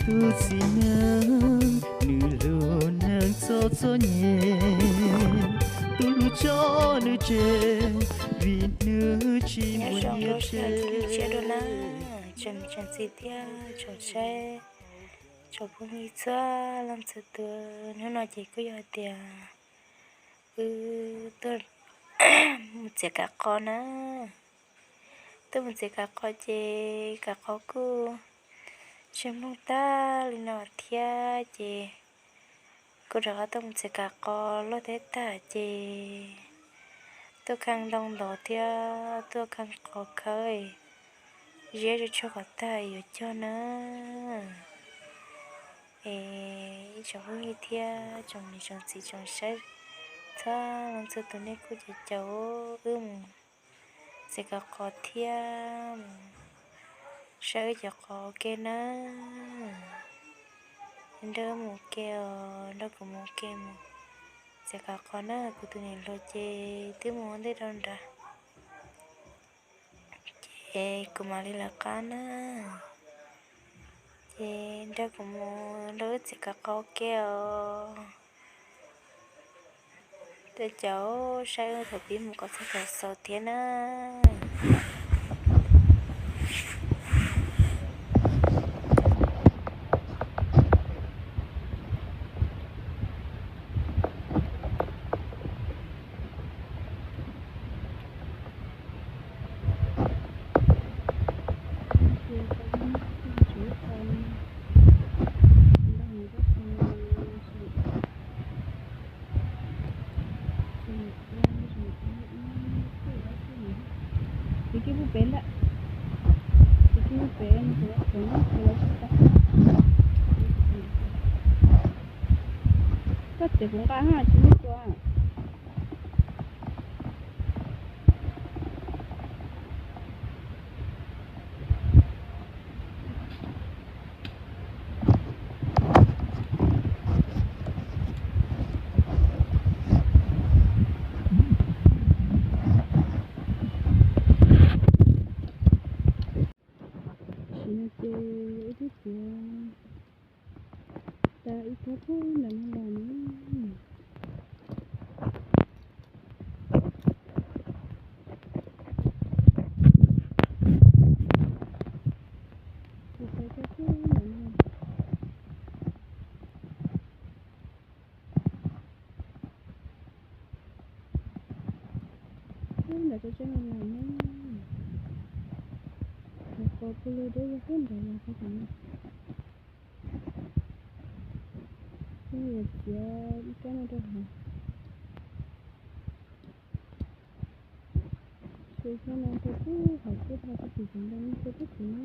Tus txiv neej nws hlub neeg txom txom nyem, tus hlub tso nws tseg vim nws tsis muaj nyiaj tsev. Tsoom niam tsoom txiv thiab tsoom saib, tsoom phooj ywg txhua leej txhua tus, hnub no ces kuj yog tias wb tuaj mus txiav kav qos na. Tuaj mus txiav kav qos ces kav qos kuj tsis nplooj tag li no thiab ces kuj rov qab tuaj mus txiav kav qos luaj teb tag ces tuaj kheej ntoo ntov thiab tuaj kheej qos khawb ziab tsuag tsuag kom tag yuav cog na. Es ib tsoom phooj ywg thiab tsoom niam tsoom txiv tsoom saib txhua leej txhua tus, nej kuj caum caum wb mus txiav kav qos thiab mus saib wb cov qos ua ke na. Nrog wb mus ua ke os, nrog kuv mus ua ke mus txiav kav qos na. Kuv tus niam hluas ces twb mus ua ntej rau nrad ces kuv mam li lawv qab na. Ces nrog kuv mus nrog wb txiav kav qos ua ke os. Caum caum saib wb thaum pib mus kom txog thaum xaus thiab na. Tus kij pub pem lawm, tus kij pub pem no tus kheev tus lawv tsis tau. Koj txiav kuv nqa ha tsis muaj tua. Tam sim no ces yog ib lub tiav tas ib kab pub ntawm no los na. Tus tas kab pub ntawm no. Ub, ntawm cov tsev no los ne, qos pw lug deb zog xwb ntawd los rau tam no. Kuv yuav txiav ib kab no rau hauv. Txiav kab no rau pub hauv pub hauv pub tim cov ntoo no rau pub tim no.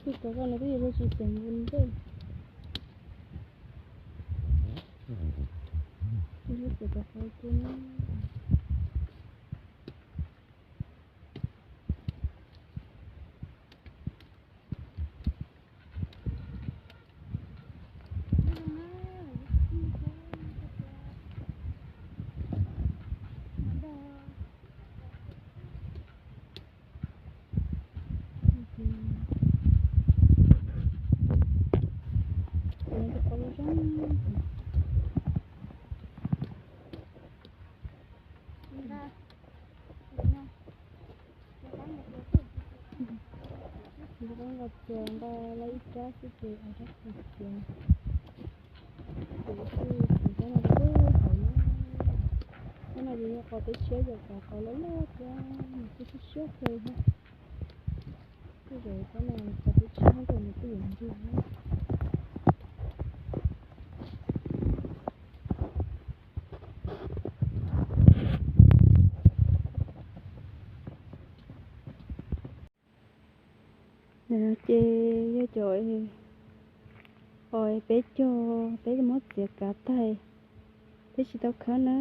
Tus koj no twb yuav luag tsis xeem nkaus ntej. Tus koj txiav kom qhov tu na. Nqa txiav nqa lawm ib rab xwb ces rab txiav. Kuv twb txiav rab no rau pem hauv na. Rab no ces yog qos teb tshiab, yog kav qos loj loj thiab nws kuj siab siab kawg thiab. Tej zaum rab no qos teb tshiab nkaus nws kuj yuav ntsig thiab. Qos peb cog, peb muab txiav kav tag, peb tsis tau khawb na.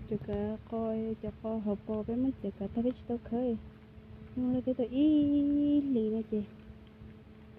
Cov kav qos, cov qos hauv paus peb muab txiav kav tag, peb tsis tau khawb. Nyob lawm peb tau ib hlis no ces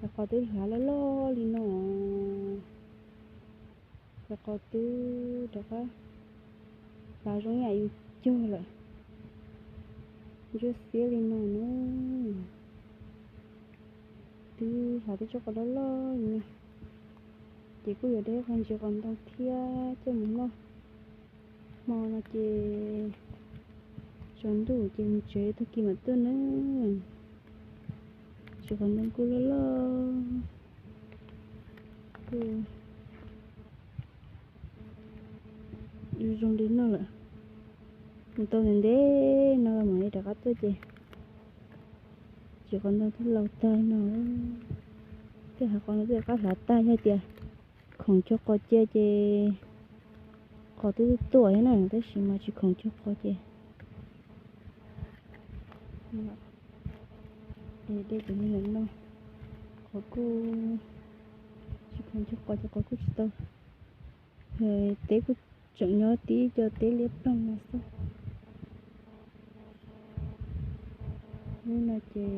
kav qos twb hlav loj loj li no. Kav qos twb rov qab hlav zoo ib yam yus cog lawm. Ntsuab xiab li no na. Twb hlav twb tsuab qos loj loj li no. Ces kuj yuav de qos ntsis qos ntoo thiab coj mus noj. Hmo no ces tsaus ntuj ces mus tsev, tag kis mam tuaj na. Ntsis qos ntoo kuj loj loj, kuj zoo li no lawm. Mus tau ntev ntev no los mam li rov qab tuaj ces ntsis qos ntoo twb laus tag no. Tej hav qos no twb rov qab hlav tag, yog tias khoom cog qos cia ces qos twb tuaj thiab na, tab sis mas tsis khoom cog qos ces de cov me nyuam no, qos kuj tsis khoom cog qos ces qos kuj tsis tau. Teb kuj tseem nyob tib co teb liab ploog no xwb. Lub no ces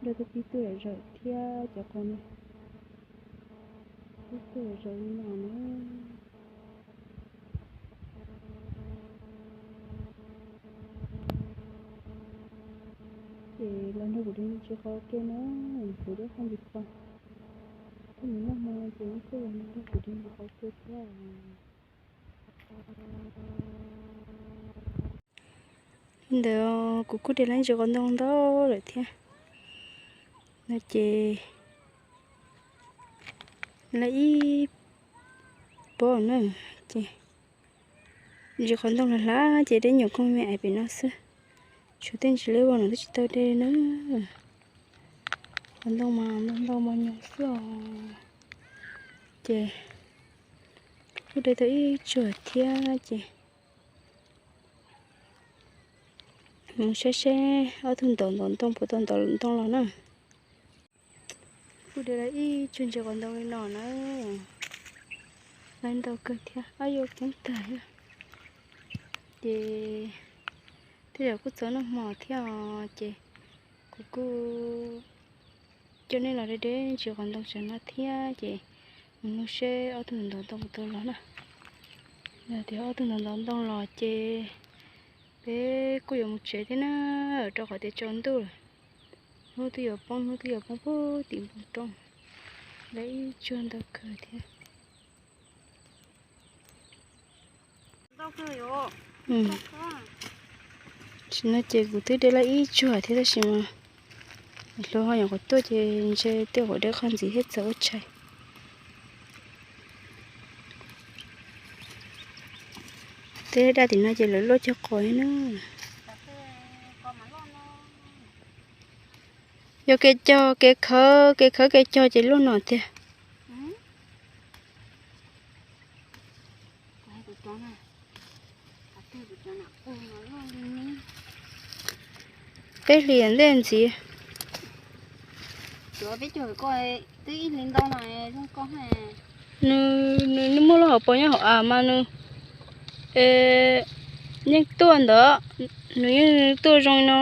nroj twb pib tuaj zom zaws thiab cov qos no pib tuaj zom zaws li no na. Ces los nrog kuv de ntsis qos ke na, kuv dej qhov ntsis qos. Tej nim noj hmo ces kuj los nrog kuv de ntsis qos ke thiab. Li ntawd kuv kuj de lab ntsis qos ntoo ntau lawm thiab. No ces lab ib pob na, ces ntsis qos ntoo hlav hlav ces dej nyuam kooj me ais pem no xwb. Tshuav tej ntsis leb vog no twb tsis tau de na. Qos ntoo mas ntau ntau mos nyoos xwb os. Ces kuj de tau ib tsuag thiab ces mus saib seb ob tug ntov ntov ntoo puas tau ntov ntoo los na. Kuj de lawm ib tsuag ntsis qos ntoo li no na. Lawm ntau kawg thiab, ob yuav poob tag thiab. Ces tej zaum kuj txog noj hmo thiab os, ces kuv kuj coj nej los de de ntsis qos ntoo tsam no thiab ces mus nug seb ob tug ntov ntoo puas tau los na. Yog tias ob tug ntov ntov ntoo los ces peb kuj yuav mus tsev thiab na, rau qhov tias tsaus ntuj lawm. Hnub twb yuav poob, hnub twb yuav poob puag tim npoo roob. Lawm ib tsuag ntau kawg thiab. Tam sim no ces kuv twb de lawm ib tsuag thiab tab sis mas hluas ho nyuam qhuav tuaj ces ntshe tej zaum de qhov ntxiv thiab txawm ua tshais. Tej daj tim no ces lawv luaj cog qos na. Yog kev cog kev khawb, kev khawb kev cog ces luaj no tiag. Peb hlis ntej ntxiv. Nws, nws muaj lub hauv paus nyob hauv av mas nws yeej tuaj ntawd, nws yeej tuaj zoo no,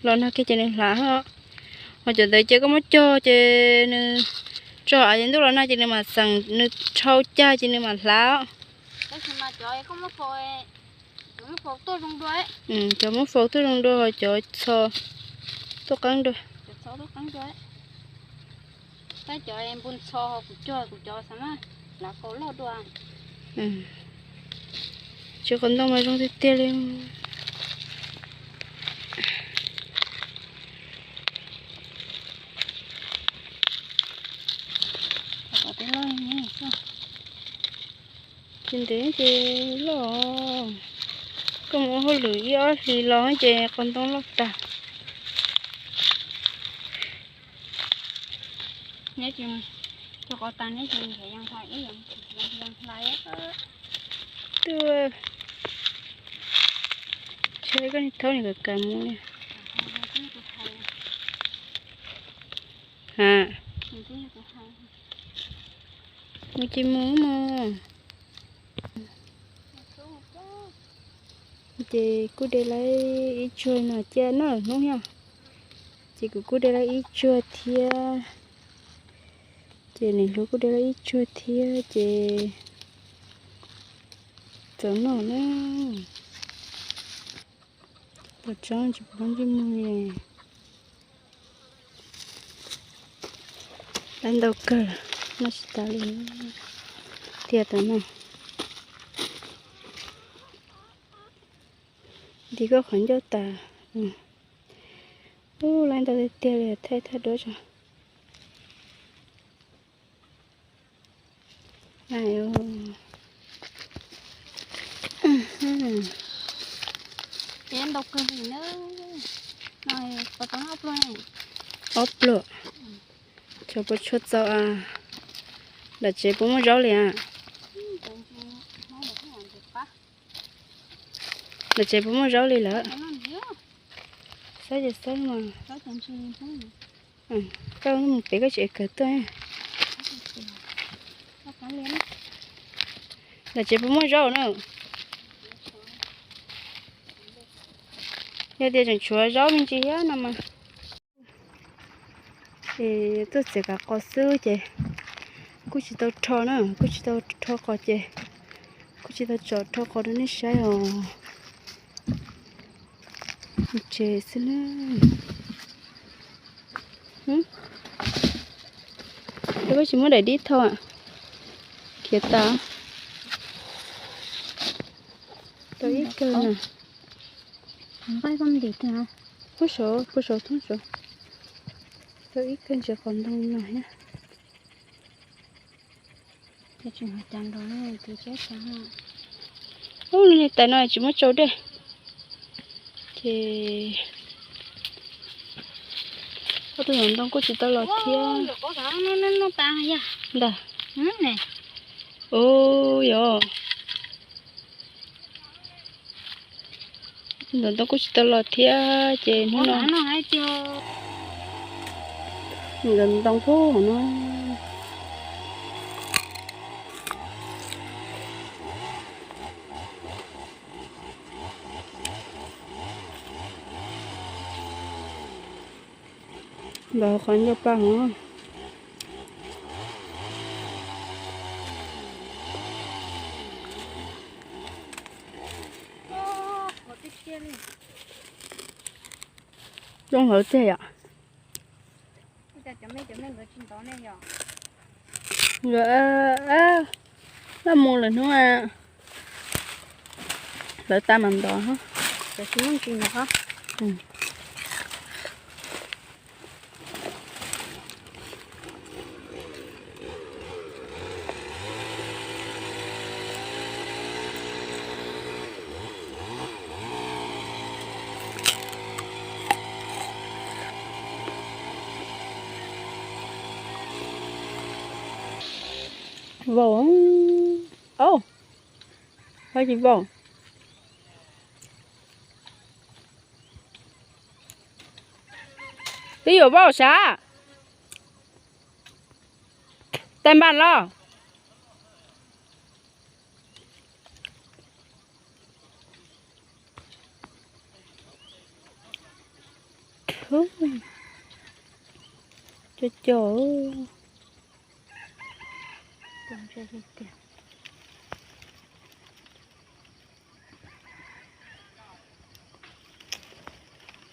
los nag kiag ces nws hlav. Ho cov ntawd ces koj muab cog ces nws tso av ces ntuj los nag ces nws mam xeem, nws rhau cag ces nws mam hlav. Cov muab faus tuaj zoo dua, cov txho tuaj qeeb dua. Tsis qhov ntoo mas zoo tiag tiag li. Ces ntev ces loj, koj mus ua hauj lwm ib ob hlis los ces qhov ntoo loj tag. Tuaj, koj niag thaub nim kam kam mus li. Ha, Mus ces mus mas. Ces kuj de lawm ib tsuag no cia noj hnub yog. Ces kuv kuj de lawm ib tsuag thiab. Ces niam hluas kuj de lawm ib tsuag thiab ces txaus noj na. Tus tsob tsis pom ntsej muag li. Lawv ntau kawg, noj tsis tas li. Tiag tas no. Nti koj qhov ncauj tas. Ub, lawv ntau tiag tiag li, thaij thaj duab tso. Ntau kawg li na. Ob pluag. Tshuav puas tshuav txaus a? Nram tsev puas muaj zaub li a? Nram tsev puas muaj zaub li lawm? Xav ces xav mas. Koj mus pem koj tsis kawg tuaj. Nram tsev puas muaj zaub na? Yog tias tseem tshuav zaub me ntsis thiab no mas. Es tuaj txiav kav qos xwb ces kuj tsis tau rho na, kuj tsis tau rho qos ces kuj tsis tau tsom rho qos rau nej saib os. Tsev xwb na. Koj tsis muab daim dib thau, khiav tas. Tau ib kawg na. Puag saud, puag saud thoob saud. Tau ib kawg ntsis qos ntoo no thiab. Ub, tais no tsis muab tsau dej. Ces ob tug ntoo kuj tsis tau los thiab. Ntag. Ub, yog. Ntoo kuj tsis tau los thiab ces hnub no nkawd ntoo puag hauv no. Npam qhov ncauj paj hov. Zoo hauv tiag yom. Nkawd laj mus lawm hnub, lawv tas mas ntov. Vau, au, tsis vau. Twb yuav vau sav. Tais npam los. Cov cov.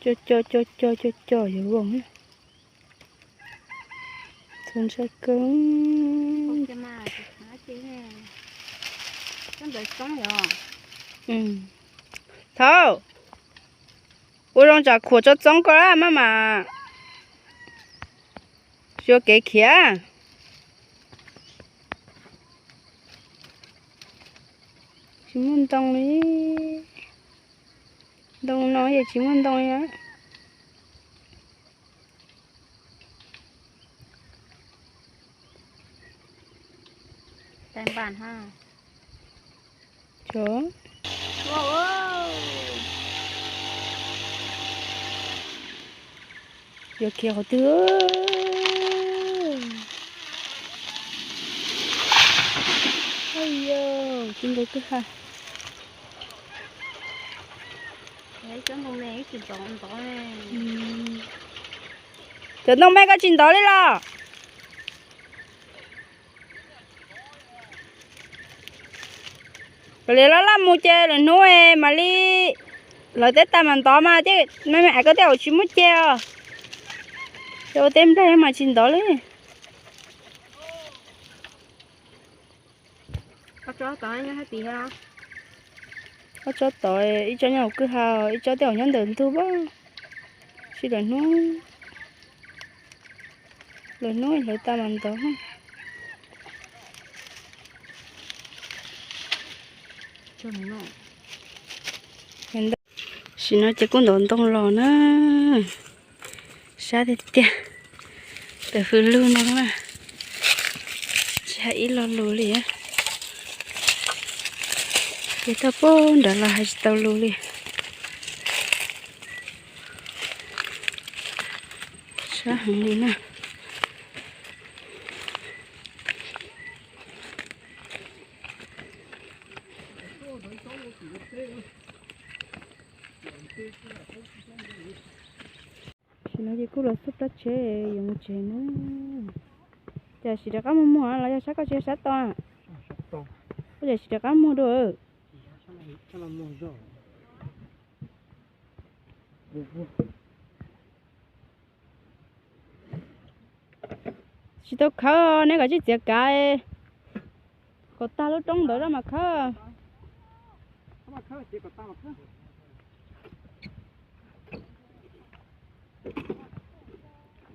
Cov cov cov cov cov cov yuav voos. Txaus ntshai kawg. Thaum ua zoo tsam khuam tso txoob koj maj mam yuav kev khiav. Tsis muaj ntoo li. Ntoo no ces tsis muaj ntoo li. Yuav khiav qhov twg? Cov ntoo me koj tsis ntov li los? Kav liam, laj laj mus ces lwm hnub mam li, lawv teb tas mam ntov mas, me me es koj tej zaum tsis muaj ceg os. Ces ua tej nplaig mas tsis ntov li. Ob tsob tod, ib tsob nyob hauv kwj ha, ib tsob tej zaum nyob ntawm ntug pab. Tab sis lwm hnub, lwm hnub lawv tas mas ntov. Tam sim no ces kuj ntov ntoo los na. Sab tiag tiag. Tam hws lug no na, tsis hais ib lo lus li. Ces tau pab nrad los hais tsis tau lus li. Sab heev li na. Tam sim no ces kuj los xub plab tsheb yuav mus tsev na. Cas tsis rov qab muag muag los yog sab koj tsis yog sab tau? Ua cas tsis rov qab muag dua? Tsis tau khawb, neb kom tsij txiav kav kom tag lub roob ntawd zoj mas khawb.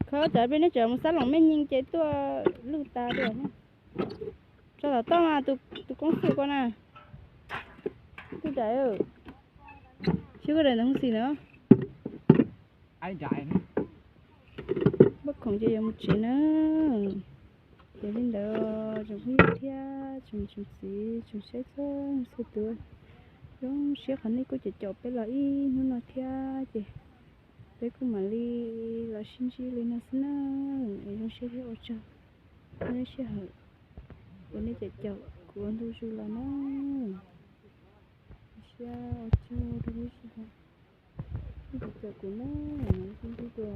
Khawb tsam peb neb tseem mus xab loos mej nyeej ces tuaj lug tas dua. Tso tom toj mas tus koob xwm ko na. Twb daim, sib koj daim ntawd xwm na. Pab khoom ces yuav mus tsev na. Ces li ntawd tsoom phooj ywg thiab tsoom niam tsoom txiv tsoom saib txhua leej txhua tus, zoo siab qhov nej kuj caum caum peb los ib hnub no thiab ces peb kuj mam li los sib ntsib li no xwb na. Es zoo siab thiab ua tsaug nej sij hawm uas nej caum caum kuv ua ntu zus los na. Zoo siab ua tsaug rau nej sij hawm nej caum kuv na, sib ntsib dua.